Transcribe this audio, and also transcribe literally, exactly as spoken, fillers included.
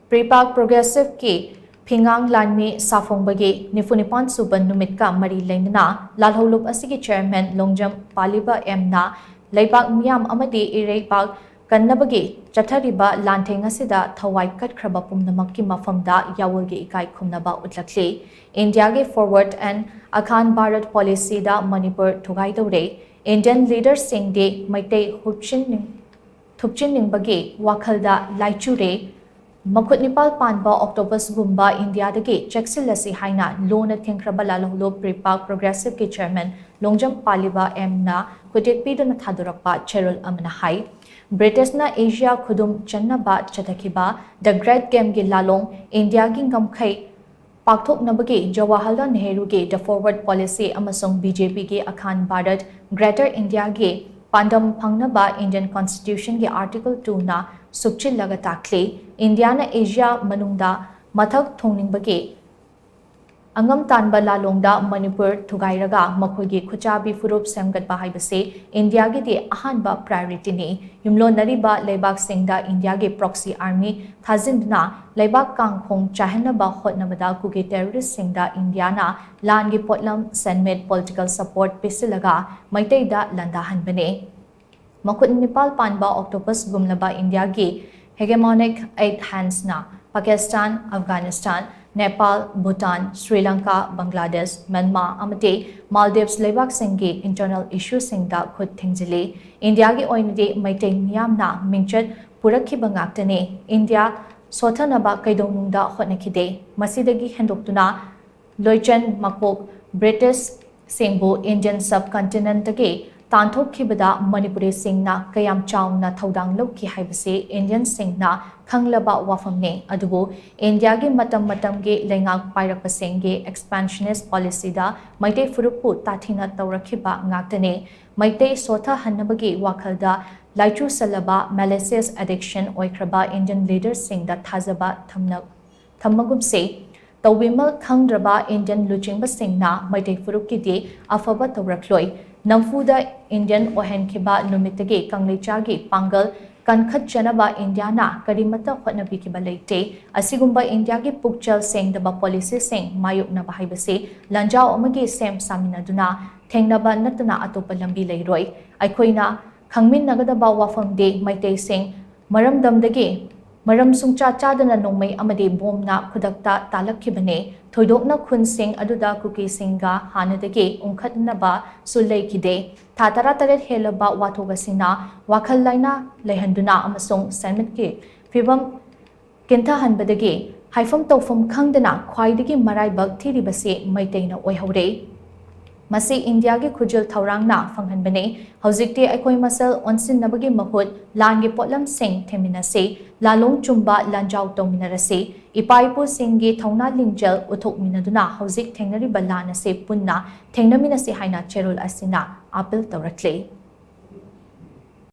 ꯄ꯭ꯔꯤꯄꯥꯛ ꯄ꯭ꯔꯣꯒ꯭ꯔꯦꯁꯤꯚꯀꯤ ꯐꯤꯉꯥꯡ ꯂꯥꯟꯃꯤ ꯁꯥꯐꯣꯡꯕꯒꯤ ꯅꯤꯐꯨ ꯅꯤꯄꯥꯟ ꯁꯨꯕ ꯅꯨꯃꯤꯠꯀ ꯃꯔꯤ ꯂꯩꯅꯅ ꯂꯥꯜꯍꯧꯂꯨꯞ ꯑꯁꯤꯒꯤ ꯆꯦꯌꯔꯃꯦꯟ ꯂꯣꯡꯖꯝ ꯄꯥꯂꯤꯕ ꯑꯦꯝꯅ ꯂꯩꯕꯥꯛ ꯃꯤꯌꯥꯝ ꯑꯃꯗꯤ ꯏꯔꯩꯕꯥꯛ ꯀꯟꯅꯕꯒꯤ ꯆꯠꯊꯔꯤꯕ ꯂꯥꯟꯊꯦꯡ ꯑꯁꯤꯗ ꯊꯋꯥꯏ ꯀꯠꯈ꯭ꯔꯕ ꯄꯨꯝꯅꯃꯛꯀꯤ ꯃꯐꯝꯗ ꯌꯥꯑꯣꯜꯒꯤ ꯏꯀꯥꯏ ꯈꯨꯝꯅꯕ ꯎꯠꯂꯛꯂꯤ꯫ ꯏꯟꯗꯤꯌꯥꯒꯤ Forward and Akhan Bharat Policyꯗ ꯃꯅꯤꯄꯨꯔ ꯊꯨꯒꯥꯏꯗꯧꯔꯦ꯫ ꯏꯟꯗꯤꯌꯟ ꯂꯤꯗꯔꯁꯤꯡꯗꯤ ꯃꯩꯇꯩ ꯍꯨꯞꯆꯤꯟꯅꯤꯡ-, ꯊꯨꯞꯆꯤꯟꯅꯤꯡꯕꯒꯤ ꯋꯥꯈꯜꯗ ꯂꯥꯏꯆꯨꯔꯦ꯫ ꯃꯈꯨꯠ ꯅꯤꯄꯥꯜ ꯄꯥꯟꯕ ꯑꯣꯛꯇꯣꯄꯁꯒꯨꯝꯕ ꯏꯟꯗꯤꯌꯥꯗꯒꯤ ꯆꯦꯛꯁꯤꯜꯂꯁꯤ ꯍꯥꯏꯅ ꯂꯨꯅ ꯊꯦꯡꯈ꯭ꯔꯕ ꯂꯥꯜꯍꯧꯂꯨꯞ ꯄ꯭ꯔꯤꯄꯥꯛ ꯄ꯭ꯔꯣꯒ꯭ꯔꯦꯁꯤꯚꯀꯤ ꯆꯦꯌꯔꯃꯦꯟ ꯂꯣꯡꯖꯝ ꯄꯥꯂꯤꯕ ꯑꯦꯝꯅ ꯈꯨꯇꯦꯛ ꯄꯤꯗꯨꯅ ꯊꯥꯗꯣꯔꯛꯄ ꯆꯦꯔꯣꯜ ꯑꯃꯅ ꯍꯥꯏ꯫ ꯕ꯭ꯔꯤꯇꯤꯁꯅ ꯑꯦꯁꯤꯌꯥ ꯈꯨꯗꯨꯝ ꯆꯟꯅꯕ ꯆꯠꯊꯈꯤꯕ The Great Gameꯒꯤ ꯂꯥꯂꯣꯡ ꯏꯟꯗꯤꯌꯥꯒꯤ ꯉꯝꯈꯩ ꯄꯥꯛꯊꯣꯛꯅꯕꯒꯤ ꯖꯋꯥꯍꯔꯂꯥꯜ ꯅꯦꯍꯔꯨꯒꯤ The Forward Policy ꯑꯃꯁꯨꯡ BJPꯒꯤ Akhan Bharat, Greater Indiaꯒꯤ ꯄꯥꯟꯗꯝ ꯐꯪꯅꯕ Indian Constitutionꯒꯤ Article twoꯅ ꯁꯨꯞꯆꯤꯜꯂꯒ ꯇꯥꯛꯂꯤ꯫ ꯏꯟꯗꯤꯌꯥꯅ ꯑꯦꯁꯤꯌꯥ ꯃꯅꯨꯡꯗ ꯃꯊꯛ ꯊꯣꯡꯅꯤꯡꯕꯒꯤ ꯑꯉꯝ ꯇꯥꯟꯕ ꯂꯥꯂꯣꯡꯗ ꯃꯅꯤꯄꯨꯔ ꯊꯨꯒꯥꯏꯔꯒ ꯃꯈꯣꯏꯒꯤ ꯈꯨꯠꯆꯥꯕꯤ ꯐꯨꯔꯨꯞ ꯁꯦꯝꯒꯠꯄ ꯍꯥꯏꯕꯁꯤ ꯏꯟꯗꯤꯌꯥꯒꯤꯗꯤ ꯑꯍꯥꯟꯕ priorityꯅꯤ꯫ ꯌꯨꯝꯂꯣꯟꯅꯔꯤꯕ ꯂꯩꯕꯥꯛꯁꯤꯡꯗ ꯏꯟꯗꯤꯌꯥꯒꯤ proxy army ꯊꯥꯖꯤꯟꯗꯨꯅ ꯂꯩꯕꯥꯛ ꯀꯥꯡꯈꯣꯡ ꯆꯥꯏꯍꯟꯅꯕ ꯍꯣꯠꯅꯕꯗ ꯀꯨꯀꯤ terroristꯁꯤꯡꯗ ꯏꯟꯗꯤꯌꯥꯅ ꯂꯥꯟꯒꯤ ꯄꯣꯠꯂꯝ, ꯁꯦꯟꯃꯤꯠ, political support ꯄꯤꯁꯤꯜꯂꯒ ꯃꯩꯇꯩꯗ ꯂꯥꯟꯗꯥꯍꯟꯕꯅꯤ꯫ ꯃꯈꯨꯠ ꯅꯤꯄꯥꯜ ꯄꯥꯟꯕ octopusꯒꯨꯝꯂꯕ ꯏꯟꯗꯤꯌꯥꯒꯤ hegemonic eight handsꯅ ꯄꯥꯀꯤꯁꯇꯥꯟ, ꯑꯐꯒꯥꯅꯤꯁꯇꯥꯟ, ꯅꯦꯄꯥꯜ, ꯚꯨꯇꯥꯟ, ꯁ꯭ꯔꯤ ꯂꯪꯀꯥ, ꯕꯪꯒ꯭ꯂꯥꯗꯦꯁ, ꯃ꯭ꯌꯥꯟꯃꯥꯔ ꯑꯃꯗꯤ ꯃꯥꯜꯗꯤꯚꯁ ꯂꯩꯕꯥꯛꯁꯤꯡꯒꯤ internal issueꯁꯤꯡꯗ ꯈꯨꯠ ꯊꯤꯡꯖꯤꯜꯂꯤ꯫ ꯏꯟꯗꯤꯌꯥꯒꯤ ꯑꯣꯏꯅꯗꯤ ꯃꯩꯇꯩ ꯃꯤꯌꯥꯝꯅ ꯃꯤꯡꯆꯠ ꯄꯨꯔꯛꯈꯤꯕ ꯉꯥꯛꯇꯅꯤ꯫ ꯏꯟꯗꯤꯌꯥ ꯁꯣꯊꯅꯕ ꯀꯩꯗꯧꯅꯨꯡꯗ ꯍꯣꯠꯅꯈꯤꯗꯦ꯫ ꯃꯁꯤꯗꯒꯤ ꯍꯦꯟꯗꯣꯛꯇꯨꯅ ꯂꯣꯏꯆꯟ ꯃꯀꯣꯛ ꯕ꯭ꯔꯤꯇꯤꯁꯁꯤꯡꯕꯨ Indian subcontinentꯇꯒꯤ ꯇꯥꯟꯊꯣꯛꯈꯤꯕꯗ ꯃꯅꯤꯄꯨꯔꯤꯁꯤꯡꯅ ꯀꯌꯥꯝ ꯆꯥꯎꯅ ꯊꯧꯗꯥꯡ ꯂꯧꯈꯤ ꯍꯥꯏꯕꯁꯤ Indianꯁꯤꯡꯅ ꯈꯪꯂꯕ ꯋꯥꯐꯝꯅꯤ꯫ ꯑꯗꯨꯕꯨ ꯏꯟꯗꯤꯌꯥꯒꯤ ꯃꯇꯝ ꯃꯇꯝꯒꯤ ꯂꯩꯉꯥꯛ ꯄꯥꯏꯔꯛꯄꯁꯤꯡꯒꯤ expansionist policyꯗ ꯃꯩꯇꯩ ꯐꯨꯔꯨꯞꯄꯨ ꯇꯥꯊꯤꯅ ꯇꯧꯔꯛꯈꯤꯕ ꯉꯥꯛꯇꯅꯤ꯫ ꯃꯩꯇꯩ ꯁꯣꯊꯍꯟꯅꯕꯒꯤ ꯋꯥꯈꯜꯗ ꯂꯥꯏꯆꯨꯁꯜꯂꯕ malicious addiction ꯑꯣꯏꯈ꯭ꯔꯕ Indian leaderꯁꯤꯡꯗ ꯊꯥꯖꯕ ꯊꯝꯅ-, ꯊꯝꯃꯒꯨꯝꯁꯤ꯫ ꯇꯧꯕꯤꯃꯜ ꯈꯪꯗ꯭ꯔꯕ Indian ꯂꯨꯆꯤꯡꯕꯁꯤꯡꯅ ꯃꯩꯇꯩ ꯐꯨꯔꯨꯞꯀꯤꯗꯤ ꯑꯐꯕ ꯇꯧꯔꯛꯂꯣꯏ꯫ ꯅꯝꯐꯨꯗ Indian ꯑꯣꯏꯍꯟꯈꯤꯕ ꯅꯨꯃꯤꯠꯇꯒꯤ ꯀꯪꯂꯩꯆꯥꯒꯤ ꯄꯥꯡꯒꯜ ꯀꯟꯈꯠꯆꯅꯕ ꯏꯟꯗꯤꯌꯥꯅ ꯀꯔꯤꯃꯠꯇ ꯍꯣꯠꯅꯕꯤꯈꯤꯕ ꯂꯩꯇꯦ꯫ ꯑꯁꯤꯒꯨꯝꯕ ꯏꯟꯗꯤꯌꯥꯒꯤ ꯄꯨꯛꯆꯦꯜ ꯁꯦꯡꯗꯕ ꯄꯣꯂꯤꯁꯤꯁꯤꯡ ꯃꯥꯌꯣꯛꯅꯕ ꯍꯥꯏꯕꯁꯤ ꯂꯥꯟꯖꯥꯎ ꯑꯃꯒꯤ ꯁꯦꯝ ꯁꯥꯃꯤꯟꯅꯗꯨꯅ ꯊꯦꯡꯅꯕ ꯅꯠꯇꯅ ꯑꯇꯣꯞꯄ ꯂꯝꯕꯤ ꯂꯩꯔꯣꯏ꯫ ꯑꯩꯈꯣꯏꯅ ꯈꯪꯃꯤꯟꯅꯒꯗꯕ ꯋꯥꯐꯝꯗꯤ ꯃꯩꯇꯩꯁꯤꯡ ꯃꯔꯝꯗꯝꯗꯒꯤ ꯃꯔꯝ ꯁꯨꯡꯆꯥ ꯆꯥꯗꯅ ꯅꯣꯡꯃꯩ ꯑꯃꯗꯤ ꯕꯣꯝꯅ ꯈꯨꯗꯛꯇ ꯇꯥꯜꯂꯛꯈꯤꯕꯅꯤ꯫ ꯊꯣꯏꯗꯣꯛꯅ ꯈꯨꯟꯁꯤꯡ ꯑꯗꯨꯗ ꯀꯨꯀꯤꯁꯤꯡꯒ ꯍꯥꯟꯅꯗꯒꯤ ꯎꯪꯈꯠꯅꯕꯁꯨ ꯂꯩꯈꯤꯗꯦ꯫ ꯊꯥ ꯇꯔꯥꯇꯔꯦꯠ ꯍꯦꯜꯂꯕ ꯋꯥꯊꯣꯛ ꯑꯁꯤꯅ ꯋꯥꯈꯜ ꯂꯥꯏꯅꯥ ꯂꯩꯍꯟꯗꯨꯅ ꯑꯃꯁꯨꯡ ꯁꯦꯟꯃꯤꯠꯀꯤ ꯐꯤꯕꯝ ꯀꯤꯟꯊꯍꯟꯕꯗꯒꯤ ꯍꯥꯏꯐꯝ ꯇꯧꯐꯝ ꯈꯪꯗꯅ ꯈ꯭ꯋꯥꯏꯗꯒꯤ ꯃꯔꯥꯏꯕꯛ ꯊꯤꯔꯤꯕꯁꯤ ꯃꯩꯇꯩꯅ ꯑꯣꯏꯍꯧꯔꯦ꯫ ꯃꯁꯤ ꯏꯟꯗꯤꯌꯥꯒꯤ ꯈꯨꯖꯤꯜ ꯊꯧꯔꯥꯡꯅ ꯐꯪꯍꯟꯕꯅꯤ꯫ ꯍꯧꯖꯤꯛꯇꯤ ꯑꯩꯈꯣꯏ ꯃꯁꯦꯜ ꯑꯣꯟꯁꯤꯟꯅꯕꯒꯤ ꯃꯍꯨꯠ ꯂꯥꯟꯒꯤ ꯄꯣꯠꯂꯝꯁꯤꯡ ꯊꯦꯡꯃꯤꯟꯅꯁꯤ, ꯂꯥꯂꯣꯡ ꯆꯨꯝꯕ ꯂꯥꯟꯖꯥꯎ ꯇꯧꯃꯤꯟꯅꯔꯁꯤ, ꯏꯄꯥ ꯏꯄꯨꯁꯤꯡꯒꯤ ꯊꯧꯅꯥ ꯂꯤꯡꯖꯦꯜ ꯎꯠꯊꯣꯛꯃꯤꯟꯅꯗꯨꯅ ꯍꯧꯖꯤꯛ ꯊꯦꯡꯅꯔꯤꯕ ꯂꯥꯟ ꯑꯁꯤ ꯄꯨꯟꯅ ꯊꯦꯡꯅꯃꯤꯟꯅꯁꯤ ꯍꯥꯏꯅ ꯆꯦꯔꯣꯜ ꯑꯁꯤꯅ ꯑꯥꯄꯤꯜ ꯇꯧꯔꯛꯂꯤ꯫